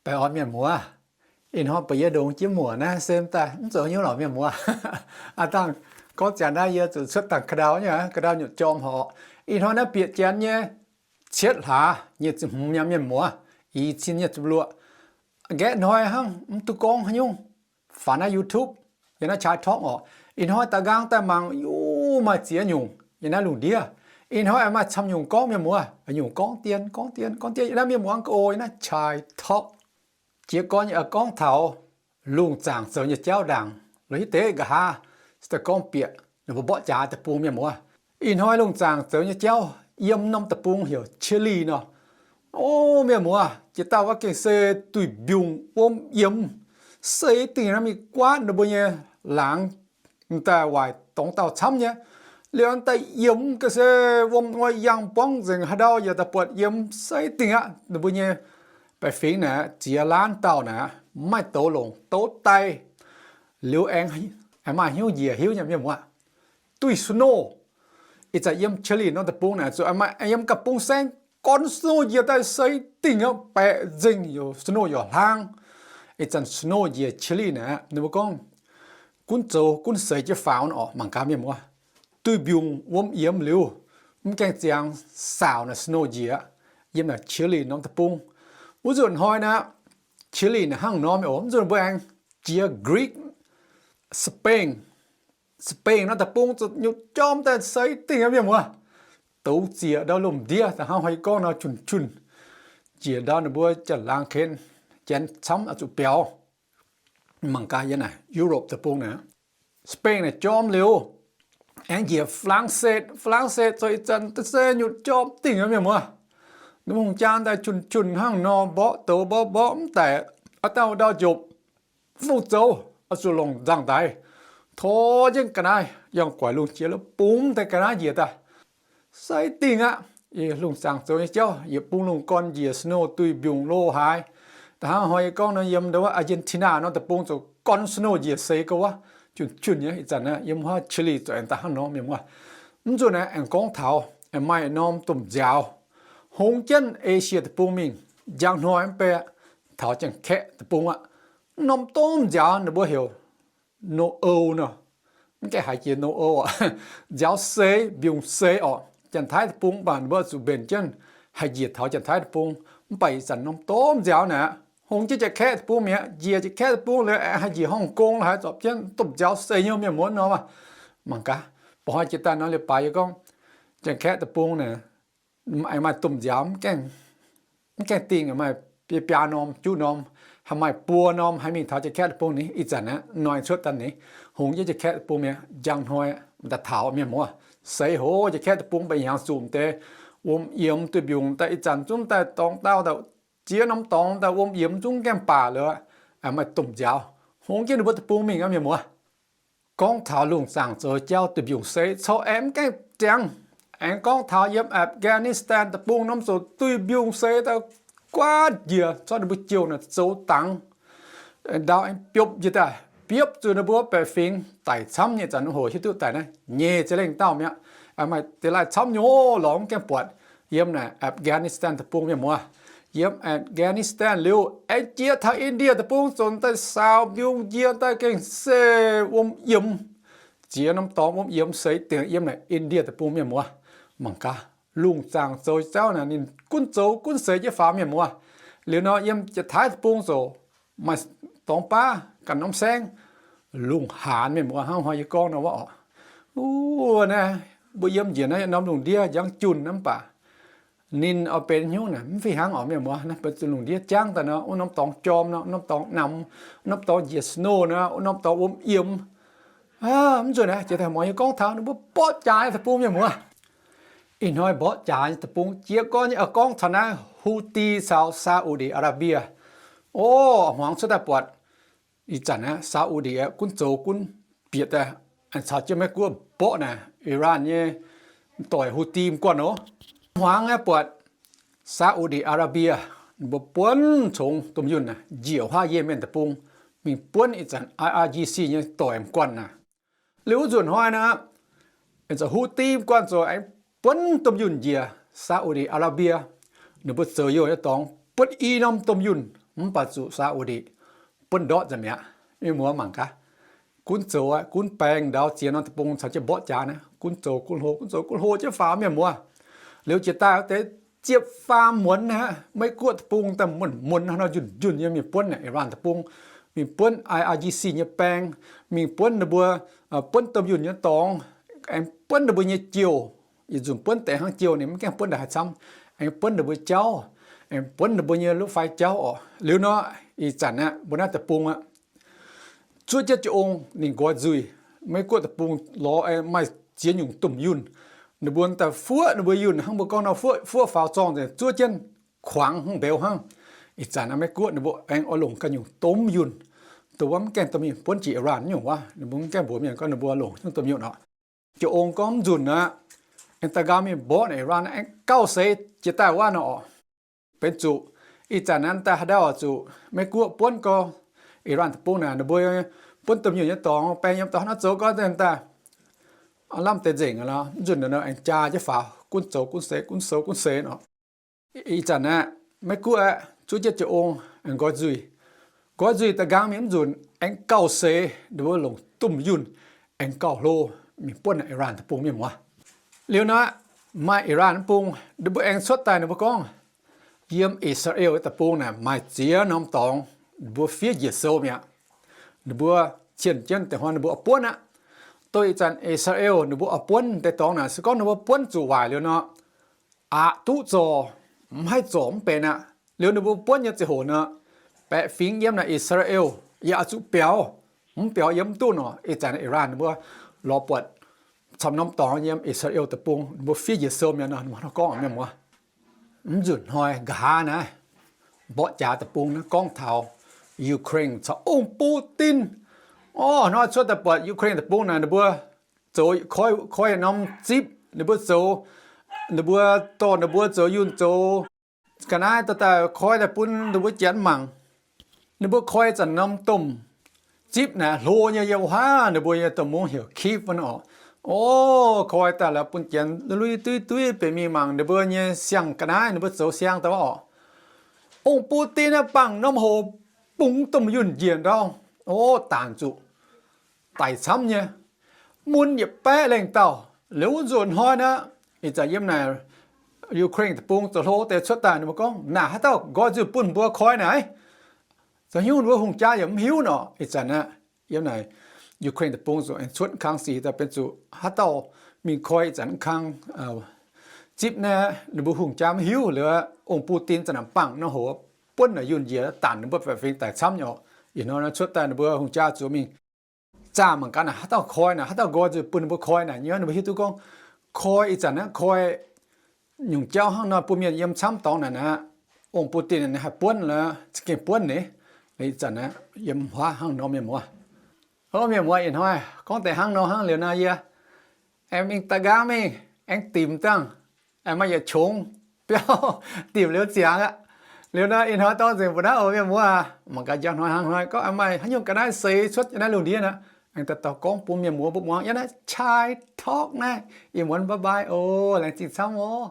Baengh orn mienh muoz, ih hnoi buatc yie ndongx jiex muoc naaiv se daaih mv zoux hnyouv lorqc mienh muoz. Aav dangh gorngv ziangx naaiv yie zuqc cuotv dangh ka'ndau nyei, ka'ndau nyutc jorm horc. Ih hnoi naaiv bieqc janx nyei cietv hlaax nyic ziepc hmz nyei mienh muoz, i cin nyic ziepc luoqc. Nqaeqv hnoi hnangv mv duqv gorngv haaix nyungc. Faaux naaiv YouTube, yiem naaiv Chai Talk orqc. Ih hnoi daaih nqaang daaih mangc, yie maaih ziex nyungc yiem naaiv lungh ndiev. Ih hnoi aengx maaih camv nyungc gorngv mienh muoz, nyungc gorngv dien gorngv dien gorngv dien yiem naaiv mienh muoz gorngv o yiem naaiv Chai Talk. Jiez gorn yie gorngv taux lungh zaangc zoux nyei jauv ndaangc, lorz hiuv deix nqa'haav se daaih gorngv bieqc ninh mbuo mborqv jaax deic-bung mienh muoz. Ih hnoi lungh zaangc zoux nyei jauv yiem norm deic-bung heuc Chile nor. O, mienh muoz, jiex dauh wuov gengh se duih mbiungc wuom yiemx, seix dingh naaiv mingh guaatv ninh mbuo nyei laangz, daaih waaic dorngx dauh camv nyei. Liuz daaih yiemx ga'se wuom-nguaih yangh buangv nzengc, haaix ndau yaac daaih buatc yiemx seix dingh aqv. Ninh mbuo nyei baeqc fingx naaic ziex laanv dauh naaic mv maaih douz longc douz daaih. Liuz aengx, aengx maaih hnyouv njiec hiuv nyei mienh muoz, duih snow. Ih zanc yiem Chile norm deic-bung naaic zuqc aengx maaih yiem ganh bung saengv gorn snow njiec daaih seix dingh aqv, baeqc nzengc, snow yaac hlaang. Ih zanc snow njiec Chile naaic ninh mbuo gorngv gunv zoux gunv seix jienv faaux orqc, mangc gaax mienh muoz. Duih mbiungc wuom yiemx liuz, mv gaengh ziangx saauc naaic snow njiec aqv. Yiem naaic Chile norm deic-bung, wuov nzunc hnoi naaic, Chile naaic hnangv nor mienh muoz, wuov nzunc mbuo aengx jiex Greece, Spain. Spain norm deic-bung zuqc nyutc jorm daaih seix dingh aqv mienh muoz. Douz zieqc ndau lomh ndiev da'hnangv hnoi yie gorngv nor, jun-jun njiec ndau ninh mbuo janx-laangz ken, janx camv oix zuqc biaux. Mangc gaax yiem naaic Europe deic-bung naaic, Spain naaic jorm liuz, aengx njiec France, France zoux ih zanc se nyutc jorm dingh aqv mienh muoz. Ninh mbuo hungh jaa daaih jun-jun hnangv nor, mborqv douz mborqv mborqv mv daic, aav dauh ndau njopc, mv fungc zoux, oix zuqc longc nzangv-ndaix tor jienv ga'naaiv yangh guaix lungh jiex la'bungx daaih ga'naaiv njiec daaih. Seix dingh aqv. Lungh zaangc zoux nyei jauv, yietc bung lungh gorn njiec snow duih mbiungc lo haaix. Da'hnangv hnoi yie gorngv nor, yiem ndau wuov Argentina nor deic-bung zoux gorn snow njiec seix ga'wuov, jun-jun nyei. Ih zanc naaiv yiem wuov Chile zoux aengx daaih hnangv nor mienh muoz. Mv nzunc naaiv aengx gorngv taux aengx maaih norm domh nziaaux hongx jienv Asia deic-bung mingh, njang hnoi mv bei taux Janx-Kaeqv deic-bung aqv. Norm domh nziaaux ninh mbuo heuc No-o nor, mv gaengh haiz jiex no-o, nziaaux seix, mbiungc seix orqc. Janx-Taiv deic-bung mv baac ninh mbuo zuqc mbenc jienv haih njiec taux Janx-Taiv deic-bung. Mv baac ih zanc norm domh nziaaux naaic hongx jienv Janx-Kaeqv deic-bung mi'aqv, njiec Janx-Kaeqv deic-bung liuz aengx haih njiec Hong Kong la'haaix, zorpc jienv domh nziaaux seix nyei mienh muoz nor. Mangc gaax, ba'hnoi jiex daaih nor liuz baaix yie gorngv, Janx-Kaeqv deic-bung naaic aengx maaih domh nziaaux mv gaengh dingh, maaih biaa biaa norm, juqv norm, haih maaih buo norm haih mingh taux Janx-Kaeqv deic-bung ni. Ih zanc aqv, hnoi cuotv daaih ni, hongx jienv Janx-Kaeqv deic-bung mi'aqv, njang hnoi daaih taux mienh muoz. Seix hoc Janx-Kaeqv deic-bung mbaih hnyangx zuqc deix wuom yiemx duih mbiungc daaih. Ih zanc zungv daaih dorngx dauh daaih ziex norm dorngx daaih wuom yiemx zungv gaengh baac liuz, maaih domh nziaaux hongx jienv ninh mbuo deic-bung mingh aqv mienh muoz. Gorngv taux lungh zaangc zoux jauv duih mbiungc seix, corc aengx mv gaengh ziangx, aengx gorngv taux yiem Afghanistan deic-bung norm zoux duih mbiungc seix daaih guaatv njiec, corc ninh mbuo jouh naaic zoux dangx, ndau aengx biopv njiec daaih, biopv zuqc ninh mbuo baeqc fingx daic camv nyei. Zanc hoc hiuv duqv daic naaiv nyeic ziepc lengh dauh mi'aqv. Maaih deix laih camv nyei, lorz mv gaengh buatc. Yiem naaic Afghanistan deic-bung mienh muoz, yiem Afghanistan liuz aengx jiex taux India deic-bung zoux daaih saaux mbiungc njiec daaih gengh se wuom yiemx. Ziex norm dorngx wuom yiemx seix dingc yiem naaic India deic-bung mienh muoz. Mangc gaax, lungh zaangc zoux jauv naaic ninh gunv zoux gunv seix jienv faaux mienh muoz. Liuz nor yiem Janx-Taiv deic-bung zoux maaih dorngx baav ganh norm saengv, lungh haanz mienh muoz, hnangv hnoi yie gorngv nor wuov orqc. Wuov naaiv mbuo yiem njiec naaiv norm lungh ndiev njang junh naaiv mv baac ninh oix benx hnyouv naaic mv fih hnangv orqc mienh muoz. Naaiv benx zuqc lungh ndiev jangv daaih nor, wuov norm dorngx jorm nor, wuov norm dorngx namx, wuov norm dorngx njiec snow nor, wuov norm dorngx wuom yiemx. Mv nzunc naaiv jiex daaih muangx yie gorngv taux ninh mbuo mborqv jaax nyei deic-bung mienh muoz. Ih hnoi mborqv jaax nyei deic-bung jiex gorn nyei oix gorngv taux naaiv Houthi caux Saudi Arabia. O, hmuangx cuotv daaih buatc ih zanc naaiv Saudi aqv gunv zoux gunv bieqc daaih, caux jienv Meiv Guoqv mborqv naaic Iran nyei doic Houthi m'guanh oc. Hmuangx aeqv, buatc Saudi Arabia ninh mbuo buonv congx domh yunh naaic njiec huaav Yemen deic-bung mingh buonv ih zanc I R G C nyei doic m'guanh naaic. Liuz wuov nzunc hnoi naaic, Houthi m'guanh zoux aengx buonv domh yunh njiec Saudi Arabia. Ninh mbuo zoux youh nyei dorngx buonv i norm domh yunh mv baac zuqc saa wuov ndiqc buonv ndortv nzengc mi'aqv. Mienh muoz mangc gaax, gunv zoux aqv, gunv baeng ndau ziex norm deic-bung caux jienv mborqv jaax naaiv, gunv zoux gunv hlo, gunv zoux gunv hlo jienv faaux, mienh muoz. Liuz jiex daaih wuov deix ziepc faam muonz aqv, Meiv Guoqv deic-bung daaih muonc muonc nor njunh njunh nyei mingh buonv naaiv Iran deic-bung, mingh buonv I R G C nyei baeng, mingh buonv ninh mbuo, buonv domh yunh nyei dorngx, aengx buonv ninh mbuo nyei jiouh. Yietc nzunc buonv deix hnangv jiouh, ninh mv gaengh buonv ndaaih haaix camv. Aengx buonv ninh mbuo jauv, aengx buonv ninh mbuo nyei รถไฟ jauv oc. Liuz nor, ih zanc aqv, mbuo naaiv deic-bung aqv, zuov jienv jiu-ong ninh nqoi nzuih. Meiv Guoqv deic-bung lorz aengx maaih ziex nyungc domh yunh. Ninh mbuo daaih fuoqv ninh mbuo yunh hnangv mbuo gorngv nor, fuoqv fuoqv faaux zorng nzengc, zuov jienv kuangx hnangv mbeux hnangv. Ih zanc aqv, Meiv Guoqv ninh mbuo aengx oix longc ganh nyungc domh yunh, dongh wuov mv gaengh domh mienh buonv jiex Iran nyungc wuov, ninh mbuo mv gaengh mbuox mienh gorngv ninh mbuo longc nyungc domh yunh oc. Jiu-ong gorngv mv nzunc aqv, aengx daaih nqaang mingh mborqv naaiv Iran aengx gauh seix jiex daaih wuov nor oc. Benx zuqc ih zanc naaiv daaih haaix dauh zuqc Meiv Guoqv buonv gau, Iran deic-bung naaic ninh mbuo buonv domh yunh nyei dorngx, baeng yiem dorngx naaiv zoux gau daaih, lamh deix nzengc aqv lorqc. Mv nzunc nor aengx jaa jienv faaux, gunv zoux gunv seix, gunv zoux gunv seix nor. Ih zanc aqv, Meiv Guoqv aqv, zuov jienv jiu-ong aengx nqoi nzuih. Nqoi nzuih daaih nqaang mingh mv nzunc aengx gauh seix, ninh mbuo longc domh yunh aengx gauh hlo mingh buonv naaiv Iran deic-bung, mienh muoz. Liuz nor, maaih Iran deic-bung, ninh mbuo aengx cuotv daaih ninh mbuo gorngv, yiem I^saa^laa^en deic-bung naaic maaih ziex norm dorngx, ninh mbuo fiev njiec sou mi'aqv. Ninh mbuo cienh jienv deix hnoi ninh mbuo oix buonv aqv. Dongh ih zanc I^saa^laa^en ninh mbuo oix buonv deix dorngx naaic, se gorngv ninh mbuo buonv zuqc waaic liuz nor, aqc duqv zorc, mv haih zorc mv benx aqv. Liuz ninh mbuo buonv nyei ziangh hoc nor, baeqc fingx yiem naaic I^saa^laa^en yaac zuqc biaux, mv biaux yiem mv duqv nor. Ih zanc Iran ninh mbuo lorz buatc camv norm dorngx yiem I^saa^laa^en deic-bung, ninh mbuo fiev njiec sou mi'aqv nor, ninh mbuo gorngv, mienh muoz, mv nzunc hnoi nqa'haav naaiv mborqv jaax deic-bung naaiv gorngv taux Ukraine caux ong Putin. Orv, hnoi cuotv daaih buatc Ukraine deic-bung naaic ninh mbuo zoux koi, koi yietc norm zipv, ninh mbuo zoux, ninh mbuo dorh ninh mbuo zoux yunh zoux ga'naaiv daaih, daaih koi daaih bun ninh mbuo janx mangc. Ninh mbuo koi zanc norm domh zipv naaic hlo nyei yiem huaav ninh mbuo nyei domh mungv heuc Kyiv wuov nor. Orv, koi daaih la'bun janx lui-lui duiv-duiv benx mingh mangc ninh mbuo nyei siang ga'naaiv, ninh mbuo zoux siang daaih wuov oc. Ong Putin naaiv bangc norm hoc bungx domh yunh njiec ndau, orv, daanc zuqc daic camv nyei, mun yietc baeqv lengh dauh. Liuz wuov nzunc hnoi naaiv, ih zanc yiem naaic Ukraine deic-bung zoux hlo deix cuotv daaih, ninh mbuo gorngv, naaic haaix dauh nqoi nzuih bun mbuo koi naaic? Zoux hnyouv ninh mbuo hungh jaa yaac mv hiuv nor. Ih zanc aqv, yiem naaic Ukraine deic-bung zuqc aengx cuotv kang sic daaih, benx zuqc haaix dauh mingh koi ih zanc kang zipv naaiv, ninh mbuo hungh jaa mv hiuv. Liuz ong Putin zanc naaic bangc norm hoc buonv naaic yunh njiec, daanc ninh mbuo baeqc fingx daic camv nyei oc. Ih hnoi naaiv cuotv daaih ninh mbuo hungh jaa zuqc mingh zaah mangc gaax naaic haaix dauh koi naaic, haaix dauh nqoi nzuih bun ninh mbuo koi naaic. Nyiemv ninh mbuo hiuv duqv gorngv koi ih zanc naaiv koi nyungc jauv hnangv nor bun mienh yiem camv dorngx naaic aqv. Ong Putin ninh haih buonv lorqc, za'gengh buonv nyei. Ih zanc aqv, yiem huaav hnangv nor, mienh muoz. O mienh muoz, ih hnoi gorngv deix hnangv nor hnangv. Liuz nor yie aengx mingh daaih nqaang mingh aengx dimc dangh, aengx maaih yietc qongx biauv dimc liuz ziangx aqv. Liuz nor ih hnoi dorng nzengc mbuo naaiv oc, mienh muoz aac. Mangc gaax njang hnoi hnangv hnoi gorngv aengx maaih haaix nyungc ga'naaiv seix cuotv yiem naaiv lungh ndiev aqv, aengx daaih dorh gorngv bun mienh muoz mbuo muangx yiem naaiv Chai Talk naaiv. Ih muonz bye bye oc, laengz zingh camv oc.